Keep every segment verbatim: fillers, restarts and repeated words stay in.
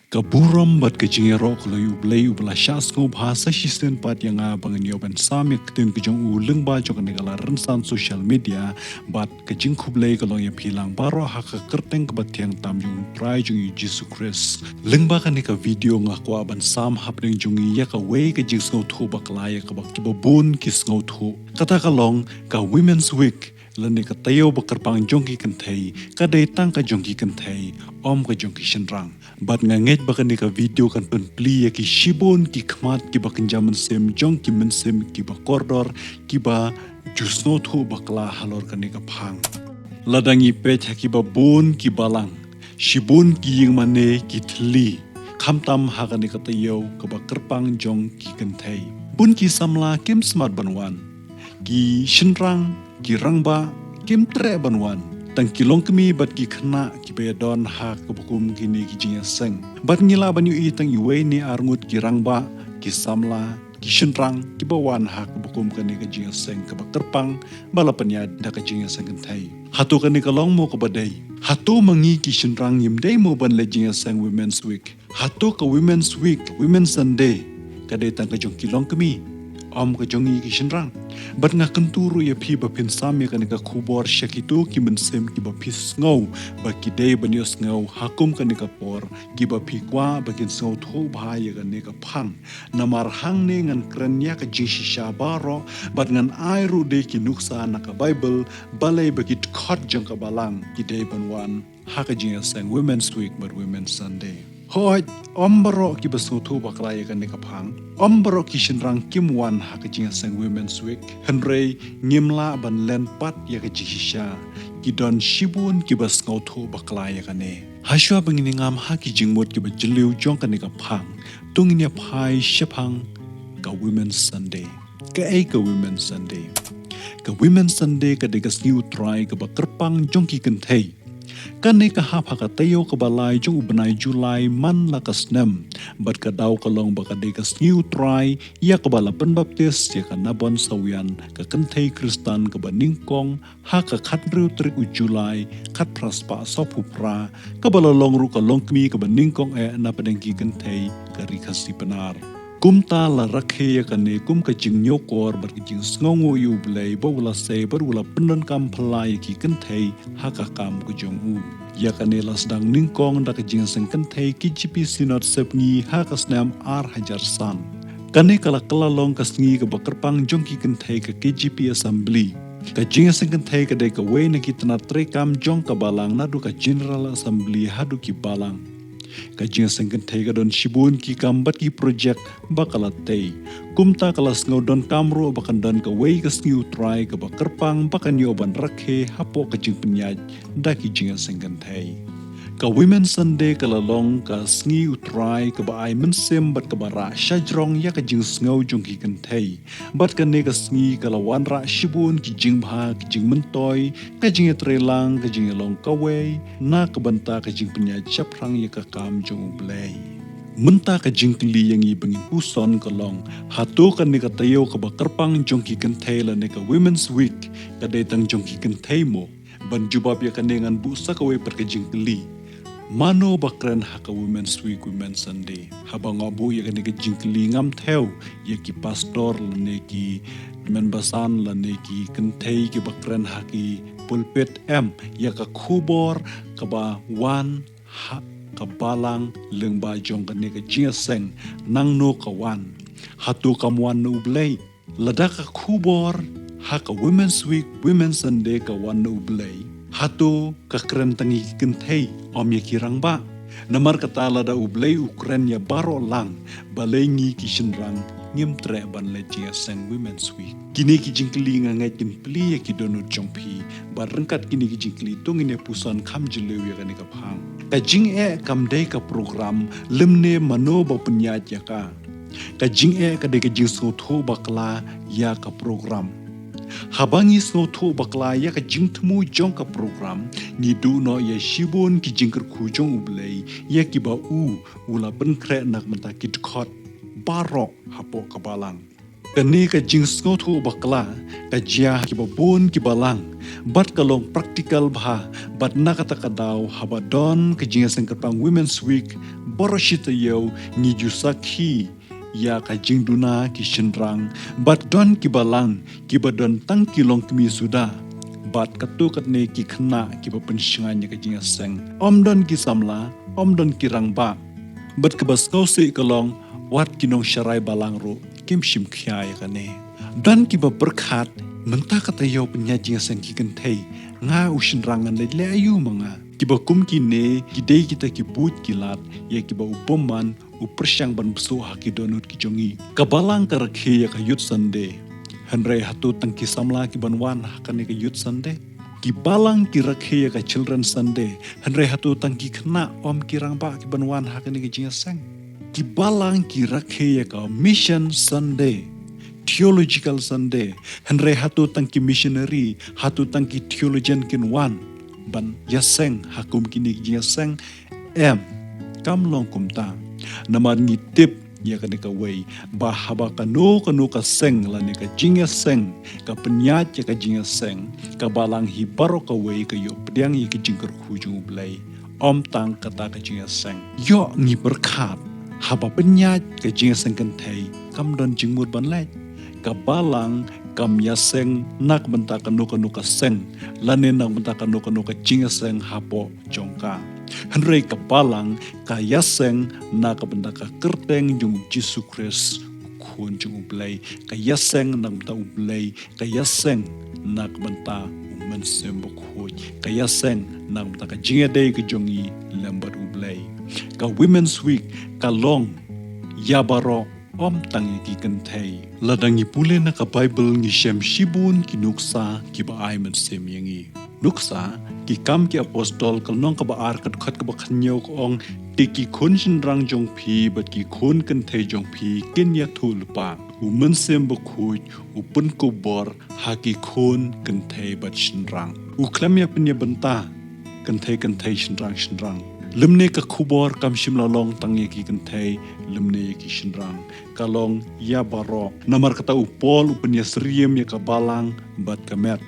Ka burom bad ka jingïaroh ka long ïa U Blei uba la shah sngewbha sa shisien pat ïa nga ba ngan ïoh ban sam ïa ka ktien ka jong u lyngba jong kane ka lad rynsan social media, bad ka jingkhublei ka long ïa phi lang baroh ha ka kyrteng kaba thiang tam jong U Trai jong ngi Jisu Khrist. Lyngba kane ka video nga kwah ban sam hapdeng jong ngi ïa kawei ka jingsngewthuh bakla ïa kaba kiba bun ki sngewthuh. Kata ka long ka Women's Week, lane ka taïew ba kyrpang jong ki kynthei, ka dei tang ka jong ki kynthei, ym ka jong ki shynrang. Bad nga ngeit ba kane ka video kan pynplie ïa ki shibun ki khmat kiba kynja mynsiem jong ki mynsiem kiba kordor, kiba ju sngewthuh bakla halor kane ka phang. Lada ngi peit ha kiba bun ki balang, shibun ki ïingmane ki thylli, khamtam ha kane ka taïew kaba kyrpang jong ki kynthei. Bun ki samla kim smat ban wan. Ki shynrang, ki rangbah, kim treh ban wan. Tang ki longkmie bad ki khynnah kiba ïadon ha kaba kum kine ki jingïaseng. Bad ngi lah ban ïohi tang iwei ne ar ngut ki rangbah, ki samla, ki shynrang, kiba wan ha kaba kum kane ka jingïaseng kaba kyrpang, ba la pynïaid da ka jingïaseng kynthei. Hato kane ka long mo kaba dei? Hato ma ngi ki shynrang ngim dei mo ban leit jingïaseng Women's Week? Hato ka Women's Week, Women's Sunday, ka dei tang ka jong ki longkmie, ym ka jong ngi ki shynrang? Bad nga kyntu ruh ïa phi ba phin sam ïa kane ka khubor sha kito ki mynsiem kiba phi sngew ba ki dei ban ïohsngew ha kum kane ka por, kiba phi kwah ba kin sngewthuh bha ïa kane ka phang. Namar hangne ngan kren ïa ka jingshisha baroh, bad ngan ai ruh de ki nuksa na ka Baibl, balei ba ki dkhot jong ka balang ki dei ban wan ha ka jingïaseng Women's Week bad Women's Sunday. Hooid, ym baroh kiba sngewthuh bakla ïa kane ka phang, ym baroh ki shynrang kim wan ha ka jingïaseng Women's Week, hynrei ngim lah ban len pat ïa ka jingshisha. Ki don shibun kiba sngewthuh bakla ïa kane. Hashwa ba ngin ïa ngam ha ki jingmut kiba jylliew jong kane ka phang, to ngin ïa phai shaphang ka Women's Sunday. Kaei ka Women's Sunday? Ka Women's Sunday ka dei ka sngi U Trai kaba kyrpang jong ki kynthei. Kane ka hap ha ka taïew kaba lai jong u bnai July man la ka snem. Bad ka daw ka long ba ka dei ka sngi U Trai ïa kaba la pynbaptis ïa ka Nabon Sawian, ka kynthei Khristan kaba nyngkong, ha ka khathynriew tarik u July, khatphra spah sawphew phra, kaba la long ruh ka longkmie kaba nyngkong eh na pdeng ki kynthei ka Ri Khasi Pnar. Kumta la rakhe ïa kane kum ka jingñiewkor bad ka jingsngewnguh ïa U Blei ba u la sei bad u la pyndonkam phylla ïa ki kynthei ha ka kam ka jong u. Ïa kane la sdang nyngkong da ka jingïaseng kynthei K J P Synod Sepngi ha ka snem ar hajar san. Kane ka la kylla long ka sngi kaba kyrpang jong ki kynthei ka K J P Assembly. Ka jingïaseng kynthei ka dei kawei na ki tnat treikam jong ka balang, naduh ka General Assembly haduh ki balang. Ka jingïaseng kynthei ka don shibun ki kam bad ki projek ba ka la tei. Kumta ka la sngew donkam ruh ba kan don kawei ka sngi U Trai kaba kyrpang ba kan ïoh ban rakhe hapoh ka jingpynïaid da ki jingïaseng kynthei. Ka Women's Sunday ka la long ka sngi U Trai kaba ai mynsiem bad kaba rah shajrong ïa ka jingsngew jong ki kynthei. Bad kane ka sngi ka la wanrah shibun ki jingbha, ki jingmyntoi, ka jingïatreilang, ka jingïalong kawei na ka bynta ka jingpynïaid shaphrang ïa ka kam jong U Blei. Mynta ka jingkylli ïa ngi ba ngin puson ka long, hato kane ka taïew kaba kyrpang jong ki kynthei lane ka Women's Week ka dei tang jong ki kynthei mo? Ban jubab ïa kane ngan buh sa kawei pat ka jingkylli. Mano ba kren ha ka Women's Week, Women's Sunday? Haba nga buh ïa kane ka jingkylli ngam thew ïa ki pastor lane ki hynmen basan lane ki kynthei kiba kren ha ki pulpit, em, ïa ka khubor kaba wan ha ka balang lyngba jong kane ka jingïaseng, nangno ka wan? Hato kam wan na U Blei? Lada ka khubor ha ka Women's Week, Women's Sunday ka wan na U Blei, hato ka kren tang ïa ki kynthei, ym ïa ki rangbah? Namar kata lada U Blei u kren ïa baroh lang, balei ngi ki shynrang ngim treh ban leit jingïaseng Women's Week? Kine ki jingkylli nga ngeit kin plie ïa ki dohnud jong phi. Bad ryngkat kine ki jingkylli to ngin ïa puson kham jylliew ïa kane ka phang. Ka jingeh kam dei ka program, lymne mano ba pynïaid ïa ka. Ka jingeh ka dei ka jingsngewthuh bakla ïa ka program. Haba ngi sngewthuh bakla ïa ka jingthmu jong ka program, ngi duh noh ïa shibun ki jingkyrkhu jong U Blei ïa kiba u u la pynkhreh na ka bynta ki dkhot baroh hapoh ka balang. Kane ka jingsngewthuh bakla ka jia ha kiba bun ki balang, bad ka long practical bha, bad na kata ka daw haba don ka jingïaseng kyrpang Women's Week, Baroh shi taïew ngi ju sakhi ïa ka jingduna ki shynrang, bad don ki balang kiba don tang ki longkmie suda, bad katto katne ki khynnah kiba pynshngaiñ ïa ka jingïaseng. Ym don ki samla, ym don ki rangbah. Bad kaba sngewsih ka long, wat ki nongsharai balang ruh kim shim khia ïa kane. Don kiba pyrkhat, mynta ka taïew pynïaid jingïaseng ki kynthei, nga u shynrang ngan leit leh aïu ma nga? Kiba kum kine ki dei kita ki buit ki lad ïa kiba u bymman u pyrshang ban bsuh ha ki dohnud ki jong ngi. Ka balang ka rakhe ïa ka Youth Sunday, hynrei hato tang ki samla ki ban wan ha kane ka Youth Sunday? Ki balang ki rakhe ïa ka Children Sunday, hynrei hato tang ki khynnah, ym ki rangbah, ki ban wan ha kane ka jingïaseng? Ki balang ki rakhe ïa ka Mission Sunday, Theological Sunday, hynrei hato tang ki missionary, hato tang ki theologian kin wan ban ïaseng ha kum kine ki jingïaseng? Em, kam long kumta. Namar ngi tip ïa kane kawei, ba haba kano kano ka seng lane ka jingïaseng ka pynïaid ïa ka jingïaseng, ka balang hi baroh kawei ka ïoh pdiang ïa ka jingkyrkhu jong U Blei. Ym tang kata ka jingïaseng. Ïoh ngi pyrkhat, haba pynïaid ka jingïaseng kynthei, kam don jingmut ban leit. Ka balang kam ïaseng na ka bynta kano kano ka seng, lane na ka bynta kano kano ka jingïaseng hapoh jong ka. Hynrei ka balang ka ïaseng na ka bynta ka kyrteng jong U Jisu Khrist, U Khun jong U Blei. Ka ïaseng na ka bynta U Blei, ka ïaseng na ka bynta U Mynsiem Bakhuid, ka ïaseng na ka bynta ka jingïadei ka jong ngi lem bad U Blei. Ka Women's Week ka long ïa baroh, ym tang ïa ki kynthei. Lada ngi pule na ka Baibl ngi shem shibun ki nuksa kiba ai mynsiem ïa ngi. Nuksa Ki Kam ki Apostol ka lynnong kaba ar ka dkhot kaba khathynñiew ka ong, te ki khun shynrang jong phi bad ki khun kynthei jong phi kin ïathuhlypa. U Mynsiem Bakhuid u pynkupbor ha ki khun kynthei bad shynrang. U khlem ïa pynïabynta kynthei kynthei, shynrang shynrang. Lymne ka khubor kam shym la long tang ïa ki kynthei lymne ïa ki shynrang, ka long ïa baroh. Namar kata u Paul u pynïasyriem ïa ka balang bad ka met,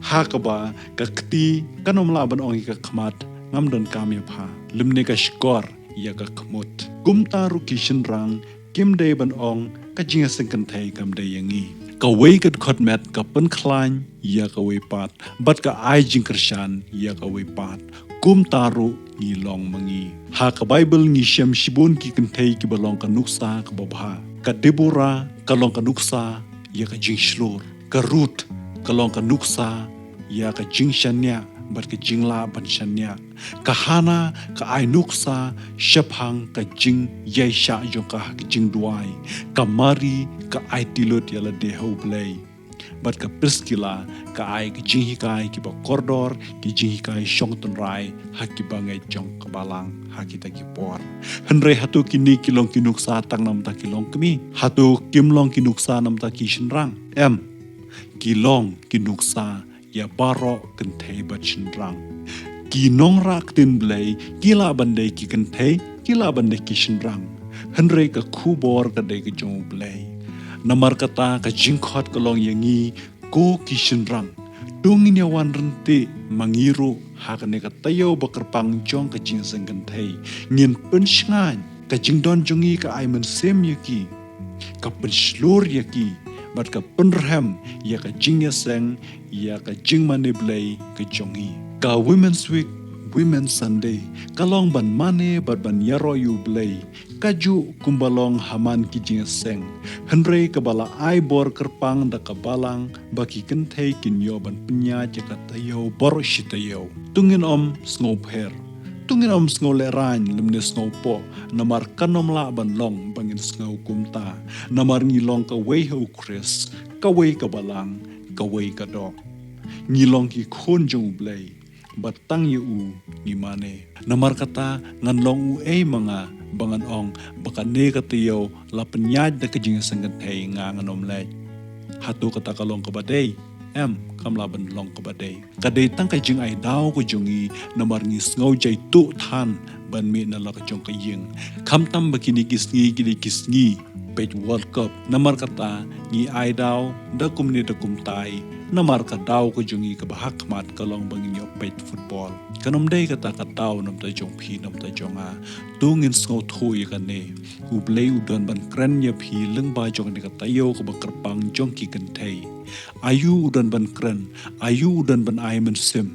ha kaba ka kti kan ym lah ban ong ïa ka khmat, ngam donkam ïa pha, lymne ka shkor ïa ka khmut. Kumta ruh ki shynrang kim dei ban ong ka jingïaseng kynthei kam dei ïa ngi. Kawei ka dkhot met ka pynkhlaiñ ïa kawei pat, bad ka ai jingkyrshan ïa kawei pat. Kumta ruh ngi long ma ngi. Ha ka Baibl ngi shem shibun ki kynthei kiba long ka nuksa kaba bha. Ka Debora ka long ka nuksa ïa ka jingshlur. Ka Ruth ka long ka nuksa ïa ka jingshaniah bad ka jinglah ban shaniah. Ka Hana ka ai nuksa shaphang ka jingïaishah jong ka ha ka jingduwai. Ka Mari ka aiti lut ïa lade ha U Blei. Bad ka Priskila ka ai ka jinghikai kiba kordor, ki jinghikai shong tynrai ha ki bangeit jong ka balang ha kita ki por. Hynrei hato kine ki long ki nuksa tang na bynta ki longkmie? Hato kim long ki nuksa na bynta ki shynrang? Em, ki long ki nuksa ïa baroh kynthei bad shynrang. Ki nongrah ktien Blei ki lah ban dei ki kynthei, ki lah ban dei ki shynrang. Hynrei ka khubor ka dei ka jong U Blei. Namar kata ka jingkhot ka long ïa ngi ko ki shynrang, to ngin ïa wan ryntih ma ngi ruh ha kane ka taïew ba kyrpang jong ka jingïaseng kynthei. Ngin pynshngaiñ, ka jingdon jong ngi ka ai mynsiem ïa ki, ka pynshlur ïa ki, bad ka pynrhem ïa ka jingïaseng, ïa ka jingmane Blei ka jong ngi. Ka Women's Week, Women's Sunday ka long ban mane bad ban ïaroh ïa U Blei, kajuh kumba long ha man ki jingïaseng. Hynrei kaba la ai bor kyrpang da ka balang ba ki kynthei kin ïoh ban pynïaid ïa ka taïew baroh shi taïew. To ngin ym sngewpher, to ngin ym sngewlehraiñ lymne sngewpoh, namar kan ym lah ban long ba ngin sngew kumta. Namar ngi long kawei ha U Khrist, kawei ka balang, kawei ka doh. Ngi long ki khun jong U Blei, bad tang ïa u ngi mane. Namar kata ngan long uei ma nga ba ngan ong ba kane ka taïew la pynïaid da ka jingïaseng kynthei, nga ngan ym leit? Hato kata ka long kaba dei? Em, kam lah ban long kaba dei. Ka dei tang ka jingai daw ka jong ngi, namar ngi sngew jaituh than ban mih na la ka jong ka ïing. Khamtam ba kine ki sngi ki dei ki sngi peit World Cup, namar kata ngi ai daw da kumne da kumtai, namar ka daw ka jong ngi kaba hakhmat ka long ba ngin ïoh peit football. Kan ym dei kata ka daw namar ta jong phi namar ta jong nga. To ngin sngewthuh ïa kane. U Blei u don ban kren ïa phi lyngba jong kane ka taïew kaba kyrpang jong ki kynthei. Aïu u don ban kren, aïu u don ban ai mynsiem,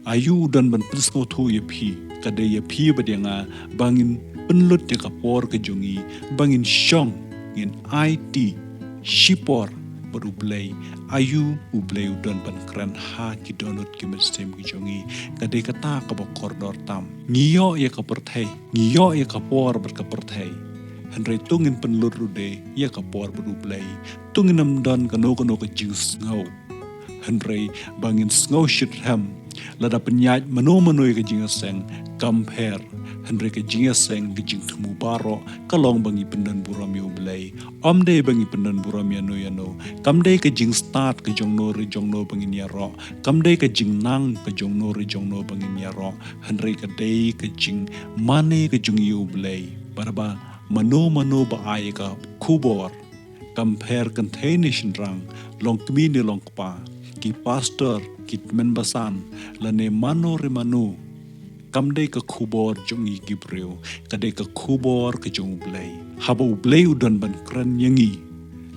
aïu u don ban pynsngewthuh ïa phi. Ka dei ïa phi bad ïa nga ba ngin pynlut ïa ka por ka jong ngi, ba ngin shong, ngin aiti shipor bad U Blei. Aïu U Blei u don ban kren ha ki dohnud ki mynsiem ki jong ngi. Ka dei kata kaba kordor tam. Ngi ïoh ïa ka pyrthei, ngi ïoh ïa ka por bad ka pyrthei. Hynrei to ngin pynlut ruh de ïa ka por bad U Blei. To ngin ym don kano kano ka jingsngew. Hynrei ba ngin sngew shitrhem. Lada pynïaid mano mano ïa ka jingïaseng, kam pher. Hynrei ka jingïaseng, ka jingthmu baroh ka long ba ngi pyndon burom ïa U Blei. Ym dei ba ngi pyndon burom ïano ïano. Kam dei ka jingstad ka jong no re jong no ba ngin ïaroh. Kam dei ka jingnang ka jong no re jong no ba ngin ïaroh. Hynrei ka dei ka jingmane ka jong ïa U Blei. Bad ba mano mano ba ai ka khubor, kam pher kynthei ne shynrang, long kmie ne long kpa, ki pastor, ki tymmen basan, lane mano re mano. Kam dei ka khubor jong ngi ki briew, ka dei ka khubor ka jong U Blei. Haba U Blei u don ban kren ïa ngi,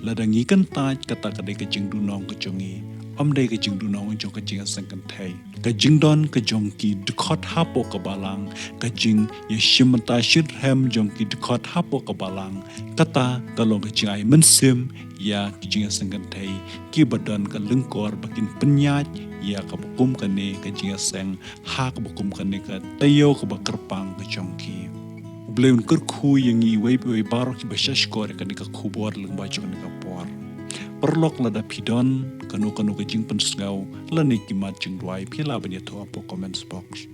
lada ngi kyntait kata ka dei ka jingdunong ka jong ngi, ym dei ka jingdunong jong ka jingïaseng kynthei. Ka jingdon ka jong ki dkhot hapoh ka balang, ka jingïashim bynta shitrhem jong ki dkhot hapoh ka balang, kata ka long ka jingai mynsiem ïa ki jingïaseng kynthei kiba don ka lyngkor ba kin pynïaid ïa kaba kum kane ka jingïaseng ha kaba kum kane ka taïew kaba kyrpang ka jong ki. U Blei un kyrkhu ïa ngi iwei pa iwei baroh kiba shahshkor ïa kane ka khubor lyngba jong kane ka por. Paralok, lada phi don kano kano ka jingpynsngew lane ki mat jingduwai, phi lah ban ïathuh hapoh comments box.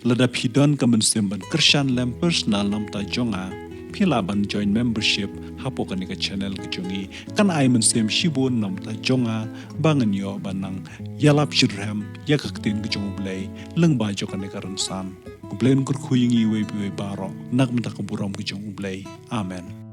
Lada phi don ka mynsiem ban kyrshan lem personal namar ta jong nga, phi lah ban join membership hapoh kane ka channel ka jong ngi. Kan ai mynsiem shibun namar ta jong nga ba ngan ïoh ban nang ïalap shitrhem ïa ka ktien ka jong U Blei lyngba jong kane ka rynsan. U Blei un kyrkhu ïa ngi iwei pa iwei baroh na ka bynta ka burom ka jong U Blei. Amen.